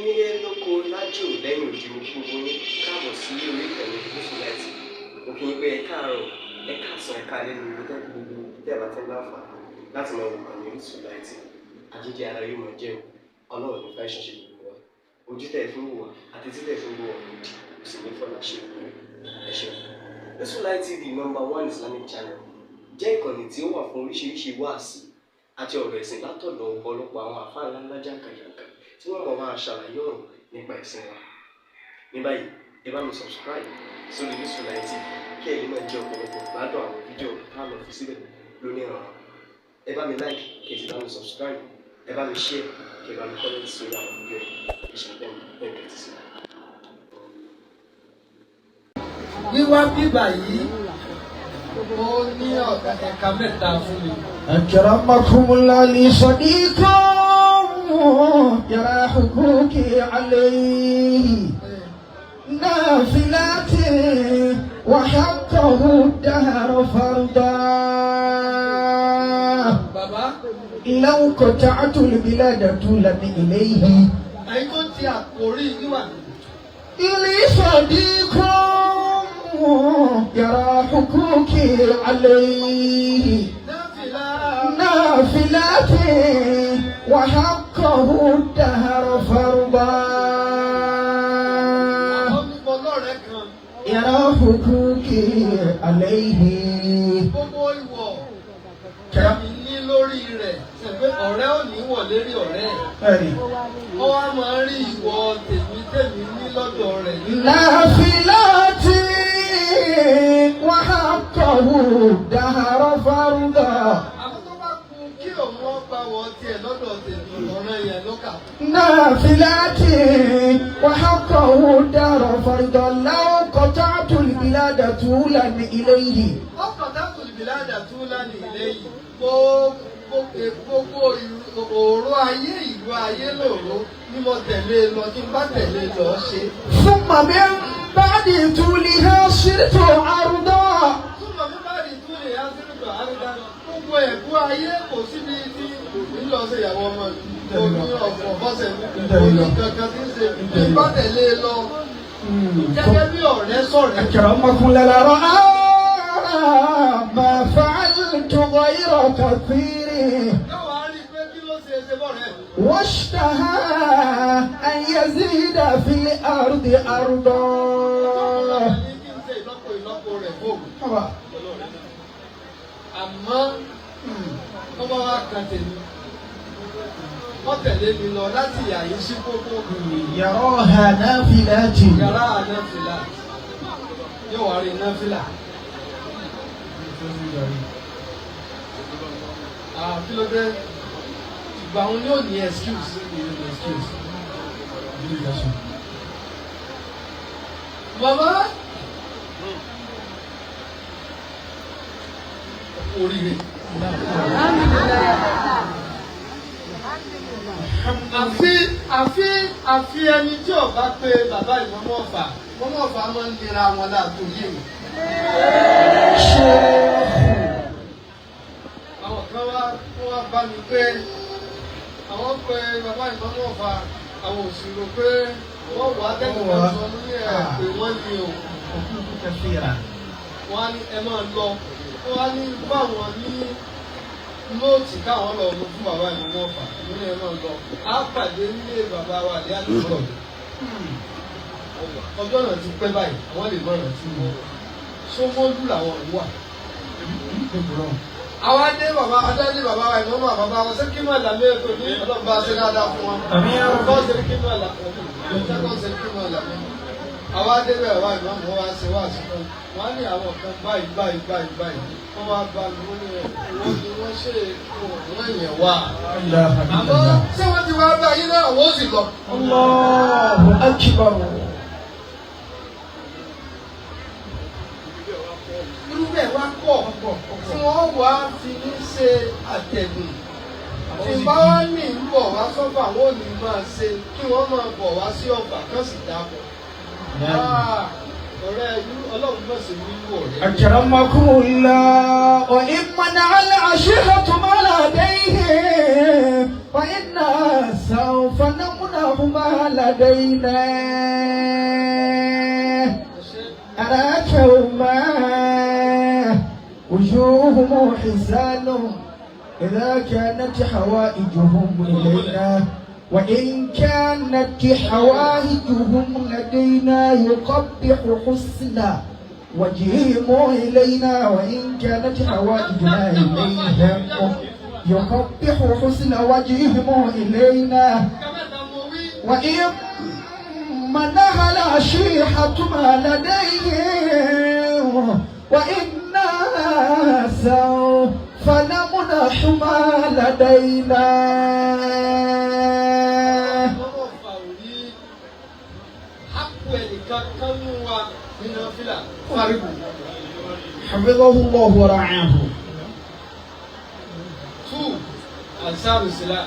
Nílé lóko lájò lẹ́yìn òdì, mo kí gbogbo yín káàbọ̀ sí orí ìkànnì Gúúsù Láìtì. Mo kí yín pé ẹ káàárọ̀, ẹ káàsán, ẹ káalẹ́ ní ibi tẹ́ gbogbo tẹ́ bá ti ń láǹfààní láti máa wò kànnì Orísun Láìtì. Àjíjẹ ara yóò máa jẹun, Ọlọ́run ní fẹ́ ṣiṣẹ́ gbogbo wa. Ojú tẹ́ ẹ fi ń wò wá àti tí tẹ́ ẹ fi ń wò wá òdì kò sì ní fọlá ṣe ìwé. Ẹ ṣeun. Orísun Light TV, number one Islamic channel, jẹ́ ìkànnì tí ó wà fún oríṣiríṣi wáàsí àti ọ̀rọ̀ ẹ̀sìn látọ̀dọ̀ ọ̀pọ̀lọpọ̀ àwọn àfáà ńláńlá jàǹkànjàǹkàn tí wọ́n mọ̀ máa ṣàlàyé ọ̀rọ̀ nípa ẹ̀sìn wa. Ní báyìí, ẹ bá mi subscribe sórí Orísun Light TV kí ẹ lè máa jẹ ọ̀pọ̀lọpọ̀ gbádùn àwọn fídíò tá a lọ fi síbẹ̀ lónìí ọ̀rọ̀. Ẹ bá mi like, kí ẹ sì bá mi subscribe, ẹ bá mi share, kí ẹ bá mi comment sórí àwọn fídíò yìí. Ẹ ṣe bẹ́ẹ̀ bẹ́ẹ̀ kẹ́tì sí. Wíwá bíbà yìí, ó ní ẹ̀ka mẹ́ta fún mi. أكرمكم الله، لي صديق يرى حقوقي عليه نافلات وحقه الدهر فرضا. Bàbá, لو قطعت البلاد طولا إليه. Ẹ̀yin tó ti àkórí wíwà. لي صديق يرى حقوقي عليه Náfìlà. نافلات وحقه الدهر فرضا. Àwọn mímọ lọ́rẹ̀ẹ́ kan. يرى حقوقي عليه. Gbogbo ìwọ̀ tẹ̀mí ní lórí rẹ̀ ṣe pé ọ̀rẹ́ ò ní wọ̀ lérí ọ̀rẹ́ ẹ̀. Ó wá máa ń rí ìwọ̀ tèmi tèmi ní lọ́dọ̀ rẹ̀ ní. نافلات وحقه الدهر فرضا. Àmọ́ tó bá kú kí òun ó bá wọ tiẹ̀ lọ́dọ̀ tèmi, ọ̀rẹ́ yẹn ló kà. نافلات وحقه الدهر فرضا، لو قطعت البلاد طولا إليه. Ọkọ̀ dákùn ìbílẹ̀ tó lánìí ilé yìí. Gbogbo òòró ayé, ìlú ayé lòró ni mo tẹ̀lé lọ tí n bá tẹ̀lé lọ ṣe. ثم من بعد طولها صرت عرضا. Túmọ̀ mi bá rí túlẹ̀ yá sínú àrídá. Gbogbo ẹ̀kú ayé kò síbi tí ń lọ sí ìyàwó ọmọ mi. Kò ní ọ̀fọ̀ bọ́sẹ̀ mi. Kò ní kankan tí ń ṣe. Tí n bá tẹ̀lé lọ. Gẹ́gẹ́ bí ọ̀rẹ́ sọ̀rẹ́. أكرمكم للا رأى ما فعلت غير كثير. Yóò wá rí i pé kí ló ṣe é ṣe bọ́ọ̀rẹ́ mi. واشتهى أن يزيد في الأرض أرضا. Ní kí n ṣe ìlọ́po ìlọ́po rẹ̀ fóògùn. Àmọ́ wọ́n bá wá kan tèmi. Wọ́n tẹ̀lé mi lọ láti ìyá yìí sí kókó. يراها نافلات. Yàrá náfìlà. Yóò wá rí náfìlà. Ah, kí ló dé? Ìgbà òun ni ó ní excuse. Màmá! Ẹ kú oríire. Àfi ẹni tí ò bá pé bàbá ìmọ̀mọ́ ọ̀fà, mọ́mọ́ ọ̀fà máa ń nira wọn láàtò yé mi. Àwọn kan wá, wọ́n wá bá mi pé àwọn pé bàbá ìmọ̀mọ́ ọ̀fà, àwọn òṣèré pé wọ́n wà á tẹ́lẹ̀ kan sọ ní ẹ̀ pé wọ́n ní o. Wọ́n á ní ẹ máa lọ. Wọ́n á ní báwọn ní nóòtì káwọn lọ mú fún bàbá ìmọ̀mọ́ ọ̀fà. Mo ní ẹ máa lọ. Á pàdé nílé bàbá wa ní àdúgbò. Ọjọ́ náà ti pẹ́ báyìí, àwọn lè mọ̀ràn tí wọ́n. Sómólú làwọn wà. Àwọn adé bàbá adé bàbá wa ìmọ̀mọ́ bàbá wa ṣé kí máa là mí ètò ní ọlọ́ba ṣe dáadáa fún wọn. Kọ́ ṣe kí máa là ṣẹ́kọ̀ ṣe kí máa là mí. Àwọn adé bẹ̀rẹ̀ wá ìmọ̀mọ́ wa ṣe wá sí fún wọn ní àwọn kan báyìí báyìí báyìí báyìí. Wọ́n wá bá mi, wọ́n ní wọ́n ní wọ́n ṣe wọ́n yẹn wá. Àmọ́ ṣé wọ́n ti wá bá yín náà, wọ́n sì lọ. الله أكبر. Irú bẹ́ẹ̀ wá pọ̀ tí wọ́n wá fi ní ṣe àtẹ̀gùn. Tí bá wá ní ń bọ̀ wá sọ́fà, wọ́n ò ní máa ṣe kí wọ́n máa bọ̀ wá sí ọ̀fà kan sì dáàbọ̀. Ọ̀rẹ́ Ọlọ́run náà sì ní wọ̀ rẹ̀. أكرمكم الله، وإن منع العشيرة ما لديه. فإنا سوف نمنح ما لدينا. أراكهما وجوههم حسان إذا كانت حوائجهم إلينا، وإن كانت حوائجهم لدينا يقبح حسن وجههم إلينا، وإن كانت حوائجنا إليهم يقبح حسن وجههم إلينا. وإن منح العشيحة ما لديهم، وإنا سوف نمنح ما لدينا. Ọmọ fà ò rí hápù ẹnìkan kan nú wa nínú fílà fárígù. حفظه الله ورعاه. Two, Ansaru Sila.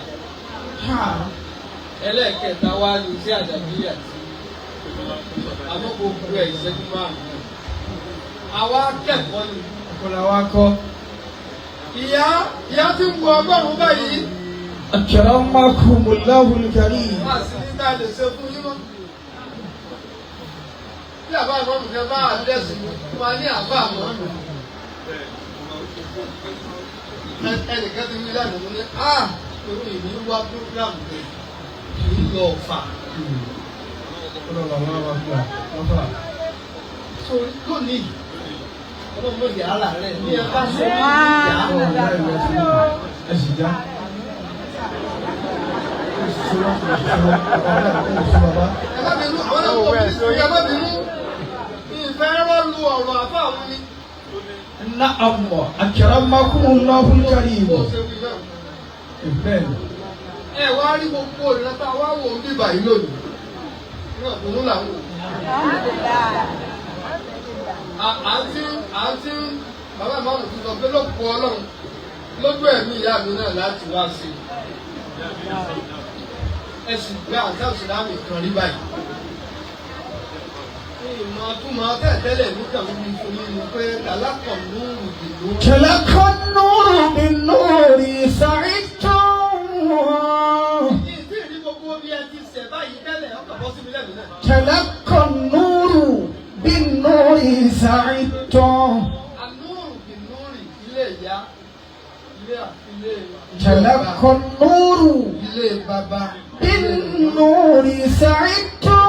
Ẹlẹ́ẹ̀kẹta wá ní iṣẹ́ àdàbíyà tí àmọ́ gbogbo ẹ̀ ìṣẹ́jú márùn-ún. Àwa akẹ́kọ̀ọ́ ni. Ọ̀pọ̀lọpọ̀ wa kọ́. Ìyá ìyá tí ń wọ ọgọ́rùn-ún báyìí. أكرمكم الله الكريم. Wá sí ní tá a lè ṣe fún yín mọ́. Bí àbá àmọ́ mi fẹ́ bá àdírẹ́sì mi, wọ́n á ní àbá àmọ́ mi. Ẹnìkan ti wí lánàá mo ní á torí ìní wá púrógíráàmù rẹ̀ kì í lọ fà. So lónìí, ọlọ́run ló yà á là rẹ̀ ní ẹ bá sọ ní ìyá. Ẹ má bínú, àwọn náà wọ̀ mí sí ẹ má bínú. Ìfẹ́ rọ́ọ̀lù ọ̀rọ̀ àbá àwọn ni. نعم أكرمكم الله الكريم. Bó ṣe wí náà. Ẹ wá rí gbogbo ìran tá a wá wò ń bíbà yìí lónìí. Náà dùnú là ń wò. Àǹtí bàbá ìmáàmù ti sọ pé lóko Ọlọ́run lójú ẹ̀mí ìyá mi náà láti wá sí i. Ẹ sì gbé àǹtí àṣìláàmì kan rí báyìí. Ìmọ̀ túmọ̀ tẹ́tẹ́lẹ̀ mi kàn ń fún mi ni pé alákàn lóòrùn ìlú. تلقى النور بالنور سعدتم. Ìdí ìrí gbogbo bí ẹ ti ṣẹ̀ báyìí tẹ́lẹ̀ ọkàn bọ́ sí mi lẹ́nu náà. تلقى النور بالنور سعدتم. Ànúrù bìnúrì ilé ìyá ilé ilé تلقى النور ilé bàbá بالنور سعدتم.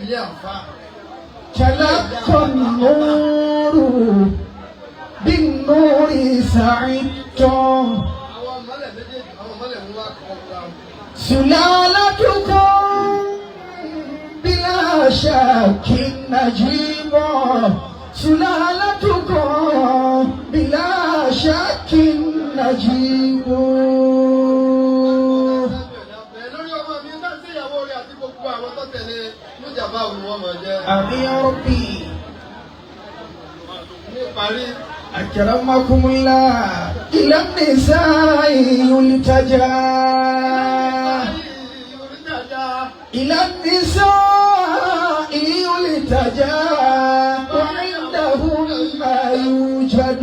ilé àfà. تلقى النور بالنور سعدتم. Àwọn ọmọlẹ̀ méjèèjì àwọn ọmọlẹ̀ ń wá kọ́ ọ̀gá. سلالتكم بلا شك نجيب. سلالتكم بلا شك نجيب. Lórí ọmọ mi náà sí ìyàwó rẹ̀ àti gbogbo àwọn tó tẹ̀lé níjàmbá òun wọn máa jẹ́. آمين يا ربي. Níparí, أكرمكم الله إلى النساء يلتجا. إلى النساء يلتجا وعندهم ما يوجد.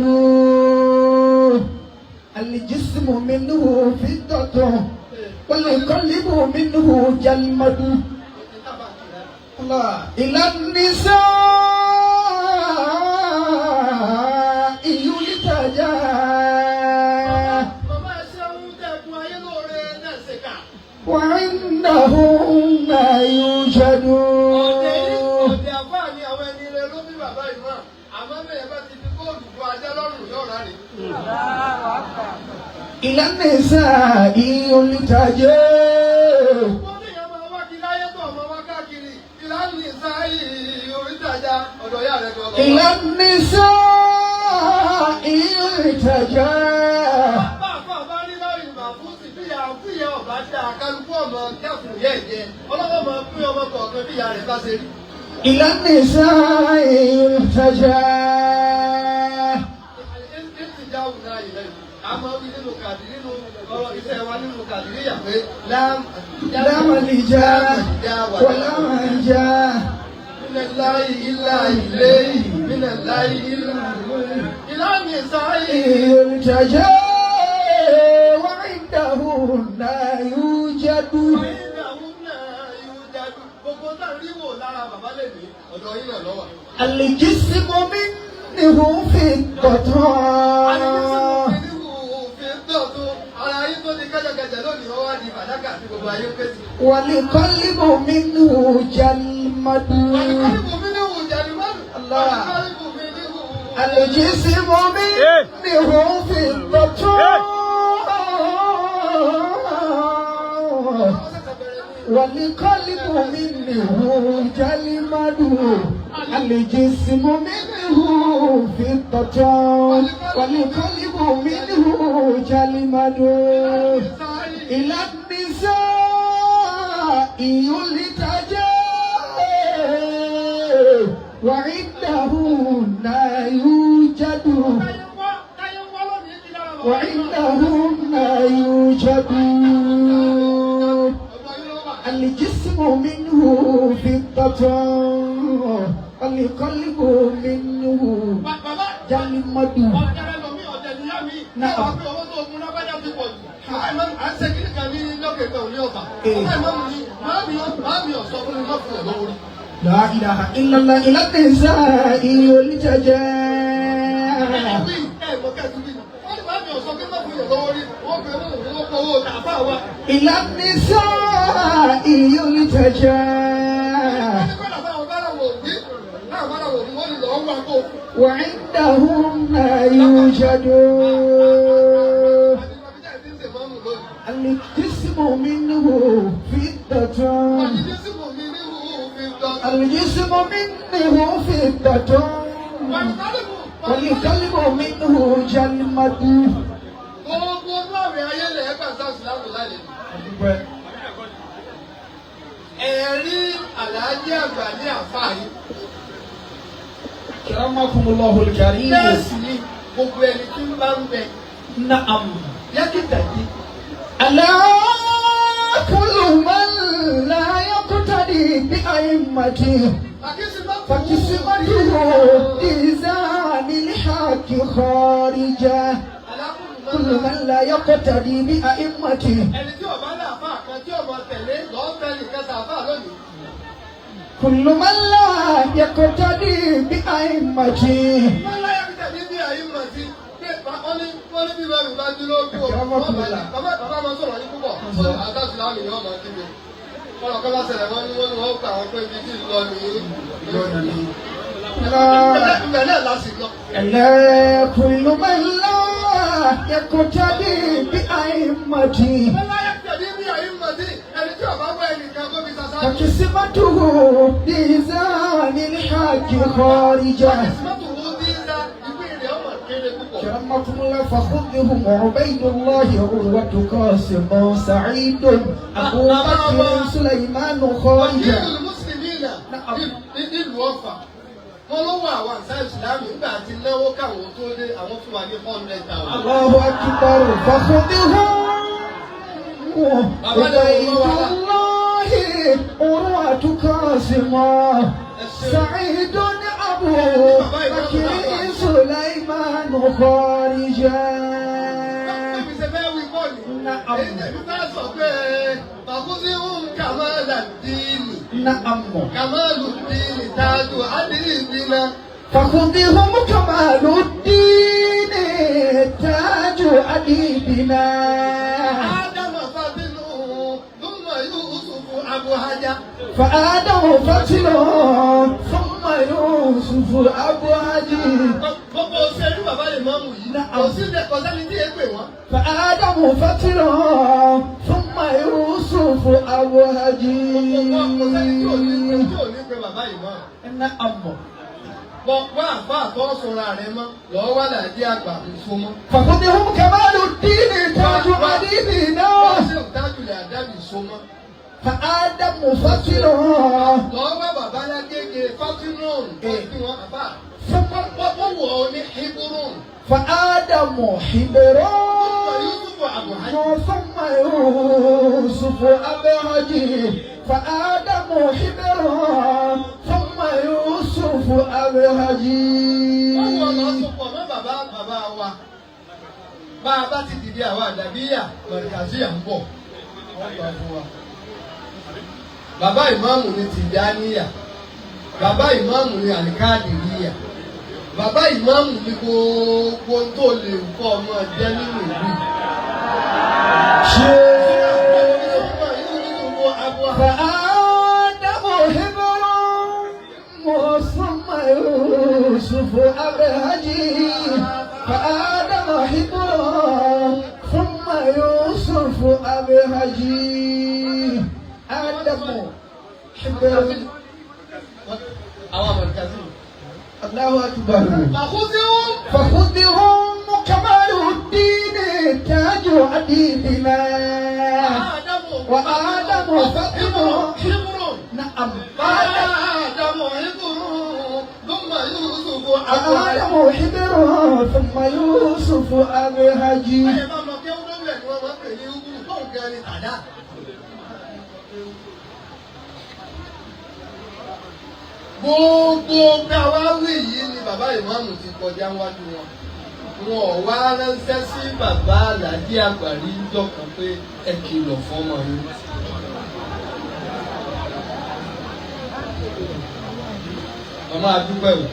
الجسم منه فضة والقلب منه جلمد. الله إلى النساء يلتجا. Màmá ẹ ṣe ń dẹ́kun ayé lóore náà ṣe kà. وعندهم ما يوجد. Ọ̀dẹ̀ yìí, ọ̀dẹ̀ àfáà ni àwọn ẹni rẹ ló bí bàbá ìmọ̀. Àmọ́ bẹ́ẹ̀ bá ti fi góòlù bu ajá lọ́rùn yóò rárẹ̀. إلى النساء يلتجا. Wọ́n ní ìyá máa wá kiri láyé tó ọmọ wá káàkiri. Ìlànà ìsáyì orítajà ọ̀dọ̀ ìyá rẹ̀ gan lọ. إلى النساء يلتجا. Bá àfáà bá rí lọ́rùn màfúsì bí ìyá bí ìyá ọ̀bá dá kálukú ọmọ kẹ́kùn yẹ̀ jẹ. Ọlọ́wọ́ máa pín ọmọ kọ̀ọ̀kan bí ìyá rẹ̀ bá ṣe rí. إلى النساء يلتجا. Ìtìjáwù náà ilẹ̀ yìí. A máa wí nínú kàdí nínú ọ̀rọ̀ iṣẹ́ wa nínú kàdíríyà pé لا ملجا ولا منجا. من الله إلا إليه من الله إلا إلى النساء يلتجا. وعندهن يوجد. Ìdáhùn náà yóò jáde. Gbogbo náà rí wò lára bàbá lè ní ọ̀dọ̀ yín náà lọ́wọ́. الجسم منه فضة. Ara yín tó di kẹ́jọkẹ́jọ lónìí wọ́n wá di fàdákà àti gbogbo ayé ń pèsè. والقلب منه جلمد. Àlùkálìbù mi ní wù jàdùmọ́nù. Allah. Àlùkálìbù mi ní wù. الجسم منه فضة. والقلب منه جلمد. الجسم منه فضة والقلب منه جلمد. إلى النساء يلتجى وعندهن يوجد. وعندهن يوجد. الجسم منه فضة والقلب منه جلمد. Ọ̀dẹ̀rẹ̀ lomi ọ̀dẹ̀ níyá mi. Náà. Náà pé owó tó mú lágbájá ti pọ̀ jù. Bàbá ìmáàmù à ń ṣe kíní kan ní lókè kan ní ọ̀fà. Bàbá ìmáàmù ni màámi ọ̀sọ́ fún mi má fún ẹ̀ lọ́wọ́ rí. لا إله إلا الله. إلى النساء يلتجى. Wí ẹ̀ mọ̀ kẹ́ẹ̀tù wí. Wọ́n ní màámi ọ̀sọ́ pé má fún ẹ̀ lọ́wọ́ rí. Wọ́n fi owó òun kó owó tàfà wa. إلى النساء يلتجى. Wọ́n ní kọ́lá fáwọn bá làwọn òbí. Láwọn bá làwọn òbí wọ́n ní lọ́ọ́ wá kó. وعندهن يوجد. الجسم منه فضة. الجسم منه فضة والقلب منه جلمد. Gbogbo inú àwẹ̀ ayé lẹ̀ ẹ́ gbà sáà sílámù lálẹ́. Ẹ̀rí àlàájì àgbà ní àfáà yìí. أكرمكم الله الكريم. Bẹ́ẹ̀ sì ni gbogbo ẹni tí ń bá ń bẹ نعم. yákìtà yìí. ألا كل من لا يقتدي بأئمته فقسمته ميزان الحق خارجة. كل من لا يقتدي بأئمته. Ẹni tí ọba ní àfáà kan tí ọmọ tẹ̀lé lọ́ọ́ tẹ̀lé kẹta àfáà lónìí. كل من لا يقتدي بأئمته. Wọ́n láyà kìtà ní bí àyè mọ̀ sí pé wọ́n ní wọ́n ní bí bàbá mi bá dúró kú o. Bàbá bàbá máa sọ̀rọ̀ yín púpọ̀. Àtàsílámù ni wọ́n máa kígbe. Wọ́n lọ kọ́ bá ṣẹlẹ̀ wọ́n ní wọ́n ní wọ́n gbà wọ́n pé ibi tí ń lọ nìyí. Ibẹ̀ náà la sì lọ. ألا كل من لا يقتدي بأئمته. Wọ́n láyà kìtà ní bí àyè mọ̀ sí ẹni tí ọba wọ ẹnìkan kó fi sàṣà. فقسمته ميزان الحق خارجة. Mọ́tò wo bí ń ra ìwé rẹ̀ ọmọ kéré púpọ̀. كرمكم الله. فخذهم عبيد الله عروة قاسم سعيد أبو بكر سليمان خارجة. Wàkílù Mùsùlùmí náà nílùú Ọ̀fà. Wọ́n ló wà àwọn àṣà ìsìlámù nígbà tí náwó káwọn tó dé àwọn fún wa ní 100,000. الله أكبر. فخذهم عبيد الله عروة قاسم سعيد أبو بكر سليمان خارجة. Bẹ́ẹ̀ni ṣe fẹ́ wí kọ́ ni. Èyí tẹ̀mí bá sọ pé bàkúsí ń kàmáàlà díìnì. نعم. Kàmáàlù díìnì tájú ádìrí ìbínà. فخذهم كمال الدين تاج أديبنا. Ádámù Fábínú Lúmọ̀ Yúsùfù Abuhaja. فآدم فتل ثم يوسف أبو عدي. Gbogbo ṣe rí bàbá lè mọ́mù yìí. Kò sí ilé kò sẹ́ni tí èpè wọ́n. فآدم فتل ثم يوسف أبو عدي. Kò sẹ́ni tí ò ní pé tí ò ní pé bàbá yìí mọ́. نعم. Bọ̀ wá àfa àtọ́sọ̀ra rẹ mọ́ lọ́ọ́ wá làdí àgbà nso mọ́. فخذهم كمال الدين تاج أديبنا. Wọ́n ṣe òtájúlẹ̀ àdábì so mọ́. فآدم فتل Lọ́ọ́ wá bàbá lágége Fátímọ̀n tí wọ́n àbá. ثم Wọ́n wọ̀ ọ́ ní Hebron. فآدم حبر Yúsùfù Àbùhájì. ثم يوسف أبهجي. فآدم حبر ثم يوسف أبهجي. Wọ́n wọ̀ lọ sopọ̀ mọ́ bàbá bàbá wa. Bá a bá ti dìde àwọn àdàbíyà mọ̀rìkàzíyà ń bọ̀. Wọ́n gbà fún wa. Bàbá ìmáàmù ni Tìjàníyà. Bàbá ìmáàmù ni Àlìkáàdìríyà. Bàbá ìmáàmù ni gbogbo tó lè kọ́ ọmọ jẹ́ nínú ìlú. Ṣé فآدم حبر ثم يوسف أبهجي فآدم حبر ثم يوسف أبهجي آدم حبر Àwọn àmọ̀rìkàzí. الله أكبر. Fàkúndéhùn. فخذهم كمال الدين تاج عديدنا وآدم حبر حبر. نعم. آدم حبر ثم يوسف آدم حبر ثم يوسف أبهجي. Báyẹ̀ máa mọ kí ó lórí ẹ̀ ni wọ́n máa ń pè ní Ugu tóun gan ni tàdá. Gbogbo káwáwí yìí ni bàbá ìmáàmù ti kọjá wájú wọn. Wọn ò wá ránṣẹ́ sí bàbá Àlàdé Àgbàrí ńjọ́ kan pé ẹ kìlọ̀ fọ́mọ yín. Màmá àdúpẹ́ o.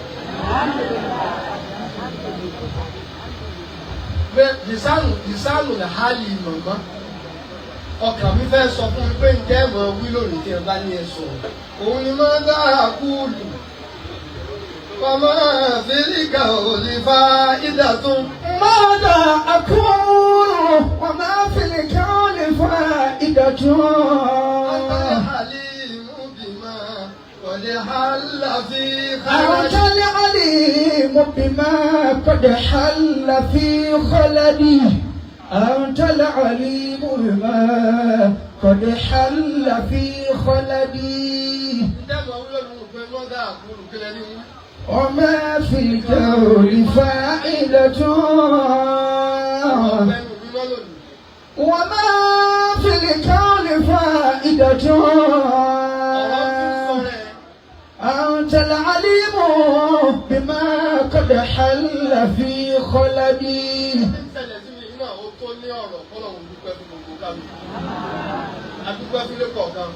Pé lisanu lisanu lè hali màmá ọkàn mi fẹ́ sọ fún mi pé ǹjẹ́ mọ̀ wí lónìí tí ẹ bá ní ẹ sọ̀rọ̀ òun ni máa dá àkúlù màmá fílíkà ò lè fa ìdá tó. ماذا أقول وما في الكون فائدة. Àlìmú bímọ kọ̀dé hàlà fi أنت العليم بما قد حل في خلدي أنت العليم بما قد حل في خلدي. Ǹjẹ́ mọ̀ wí lónìí pé máa dá àkúlù kílẹ̀ ní wí. وما في الكون فائدة. Ọ̀gbẹ́ni mi mọ́ lónìí. وما في الكون فائدة. Ọ̀rọ̀ tún sọ rẹ̀. أنت العليم بما قد حل في خلدي. Ṣẹlẹ̀ sí mi náà ó tó ní ọ̀rọ̀ kọ́lọ̀ òun dúpẹ́ fún gbogbo kálukú. Adúpẹ́ fílé kọ̀ọ̀kan.